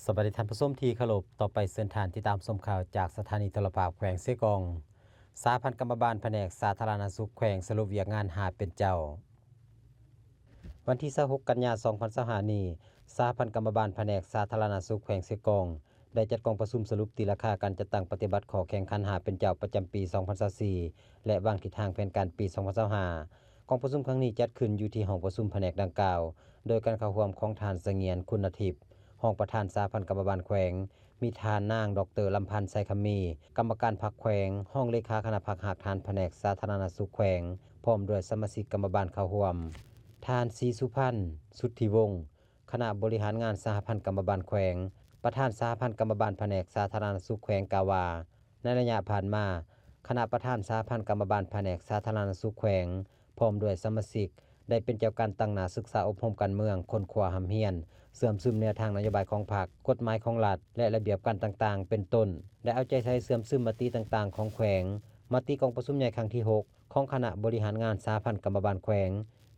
ສະບາຍດີທ່ານຜູ້ຊົມທີ່ເຄົາລົບ, ຕໍ່ໄປເຊີນທ່ານຕິດຕາມຊົມຂ່າວຈາກສະຖານີໂທລະພາບແຂວງເຊກອງ. ສະຫະພັນກຳມະບານພະແນກສາທາລະນະສຸກແຂວງສະຫຼຸບວຽກງານຫາເປັນເຈົ້າ. ວັນທີຊາວຫົກ ກັນຍາ ສອງພັນຊາວຫ້ານີ້, ສະຫະພັນກຳມະບານພະແນກສາທາລະນະສຸກແຂວງເຊກອງ ໄດ້ຈັດກອງປະຊຸມສະຫຼຸບຕີລາຄາການຈັດຕັ້ງປະຕິບັດຂໍ້ແຂ່ງຂັນຫາເປັນເຈົ້າປະຈຳປີສອງພັນຊາວສີ່ ແລະ ວາງທິດທາງແຜນການປີສອງພັນຊາວຫ້າ. ກອງປະຊຸມຄັ້ງນີ້ຈັດຂຶ້ນຢູ່ທີ່ຫ້ອງປະຊຸມພະແນກດັ່ງກ່າວ ໂດຍການເຂົ້າຮ່ວມຂອງທ່ານ ສະຫງຽນ ຄຸນນະທິບ ຮອງປະທານສະຫະພັນກຳມະບານແຂວງ, ມີທ່ານນາງ ດອກເຕີ ລຳພັນ ໄຊຄຳມີ ກຳມະການພັກແຂວງ, ຮອງເລຂາຄະນະພັກຮາກຖານພະແນກສາທາລະນະສຸກແຂວງ, ພ້ອມດ້ວຍສະມາຊິກກຳມະບານເຂົ້າຮ່ວມ. ທ່ານ ສີສຸພັນ ສຸດທິວົງ ຄະນະບໍລິຫານງານສະຫະພັນກຳມະບານແຂວງ, ປະທານສະຫະພັນກຳມະບານພະແນກສາທາລະນະສຸກແຂວງ ກ່າວວ່າ ໃນໄລຍະຜ່ານມາ, ຄະນະປະທານສະຫະພັນກຳມະບານພະແນກສາທາລະນະສຸກແຂວງ ພ້ອມດ້ວຍສະມາຊິກ ໄດ້ເປັນເຈົ້າການຕັ້ງໜ້າສຶກສາອົບຮົມການເມືອງ, ຄົ້ນຄວ້າຮ່ຳຮຽນ, ເຊື່ອມຊຶມແນວທາງນະໂຍບາຍຂອງພັກ, ກົດໝາຍຂອງລັດ ແລະ ລະບຽບການຕ່າງໆ ເປັນຕົ້ນ ໄດ້ເອົາໃຈໃສ່ເຊື່ອມຊຶມມະຕິຕ່າງໆຂອງແຂວງ. ມະຕິກອງປະຊຸມໃຫຍ່ຄັ້ງທີຫົກ ຂອງຄະນະບໍລິຫານງານສະຫະພັນກຳມະບານແຂວງ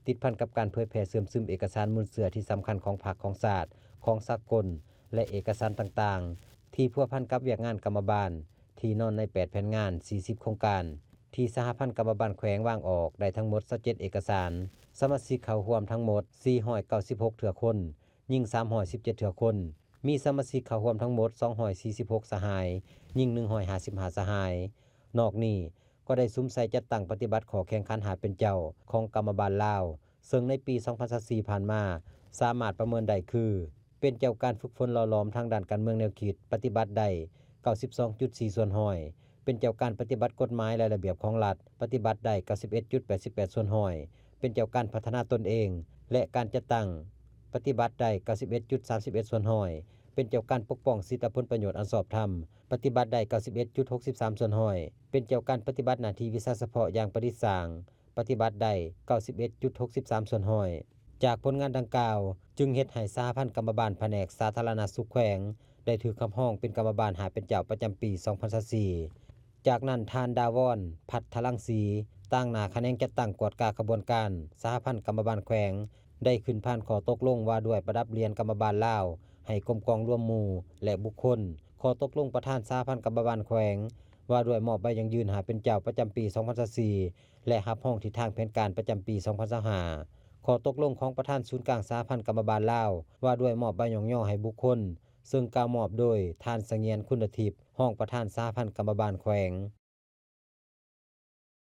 ຕິດພັນກັບການເຜີຍແຜ່ເຊື່ອມຊຶມເອກະສານມູນເຊື້ອທີ່ສຳຄັນຂອງພັກ, ຂອງຊາດ, ຂອງສາກົນ ແລະ ເອກະສານຕ່າງໆ ທີ່ພົວພັນກັບວຽກງານກຳມະບານ ທີ່ນອນໃນແປດແຜນງານ ສີ່ສິບໂຄງການ ທີ່ສະຫະພັນກຳມະບານແຂວງວາງອອກ ໄດ້ທັງໝົດຊາວເຈັດເອກະສານ, ສະມາຊິກເຂົ້າຮ່ວມທັງໝົດສີ່ຮ້ອຍເກົ້າສິບຫົກເທື່ອຄົນ, ຍິງສາມຮ້ອຍສິບເຈັດເທື່ອຄົນ, ມີສະມາຊິກເຂົ້າຮ່ວມທັງໝົດສອງຮ້ອຍສີ່ສິບຫົກສະຫາຍ, ຍິງໜຶ່ງຮ້ອຍຫ້າສິບຫ້າສະຫາຍ. ນອກນີ້ກໍໄດ້ສຸມໃສ່ຈັດຕັ້ງປະຕິບັດຂໍ້ແຂ່ງຂັນຫາເປັນເຈົ້າຂອງກຳມະບານລາວ, ເຊິ່ງໃນປີສອງພັນຊາວສີ່ຜ່ານມາ ສາມາດປະເມີນໄດ້ຄື ເປັນເຈົ້າການຝຶກຝົນຫຼໍ່ຫຼອມທາງດ້ານການເມືອງແນວຄິດ ປະຕິບັດໄດ້ເກົ້າສິບສອງຈຸດສີ່ສ່ວນຮ້ອຍ, ເປັນເຈົ້າການປະຕິບັດກົດໝາຍ ແລະ ລະບຽບຂອງລັດ ປະຕິບັດໄດ້ເກົ້າສິບເອັດຈຸດແປດສິບແປດສ່ວນຮ້ອຍ, ເປັນເຈົ້າການພັດທະນາຕົນເອງ ແລະ ການຈັດຕັ້ງ ປະຕິບັດໄດ້ເກົ້າສິບເອັດຈຸດສາມສິບເອັດສ່ວນຮ້ອຍ, ເປັນເຈົ້າການປົກປ້ອງສິດ ແລະ ຜົນປະໂຫຍດອັນຊອບທຳ ປະຕິບັດໄດ້ເກົ້າສິບເອັດຈຸດຫົກສິບສາມສ່ວນຮ້ອຍ, ເປັນເຈົ້າການປະຕິບັດໜ້າທີ່ວິຊາສະເພາະຢ່າງປະດິດສ້າງ ປະຕິບັດໄດ້ເກົ້າສິບເອັດຈຸດຫົກສິບສາມສ່ວນຮ້ອຍ. ຈາກຜົນງານດັ່ງກ່າວ ຈຶ່ງເຮັດໃຫ້ສະຫະພັນກຳມະບານພະແນກສາທາລະນະສຸກແຂວງ ໄດ້ຖືກຮັບຮອງເປັນກຳມະບານຫາເປັນເຈົ້າປະຈຳປີສອງພັນຊາວສີ່. ຈາກນັ້ນ ທ່ານ ດາວອນ ພັດທະລັງສີ ຕາງໜ້າຂະແໜງຈັດຕັ້ງກວດກາຂະບວນການສະຫະພັນກຳມະບານແຂວງ ໄດ້ຂຶ້ນຜ່ານຂໍ້ຕົກລົງວ່າດ້ວຍປະດັບຫຼຽນກຳມະບານລາວໃຫ້ກົມກອງລວມໝູ່ ແລະ ບຸກຄົນ, ຂໍ້ຕົກລົງປະທານສະຫະພັນກຳມະບານແຂວງ ວ່າດ້ວຍມອບໃບຢັ້ງຢືນຫາເປັນເຈົ້າປະຈຳປີສອງພັນຊາວສີ່ ແລະ ຮັບຮອງທິດທາງແຜນການປະຈຳປີສອງພັນຊາວຫ້າ, ຂໍ້ຕົກລົງຂອງປະທານສູນກາງສະຫະພັນກຳມະບານລາວ ວ່າດ້ວຍມອບໃບຍ້ອງຍໍໃຫ້ບຸກຄົນ, ເຊິ່ງກ່າວມອບໂດຍທ່ານ ສະຫງຽນ ຄຸນນະທິບ ຮອງປະທານສະຫະພັນກຳມະບານແຂວງ.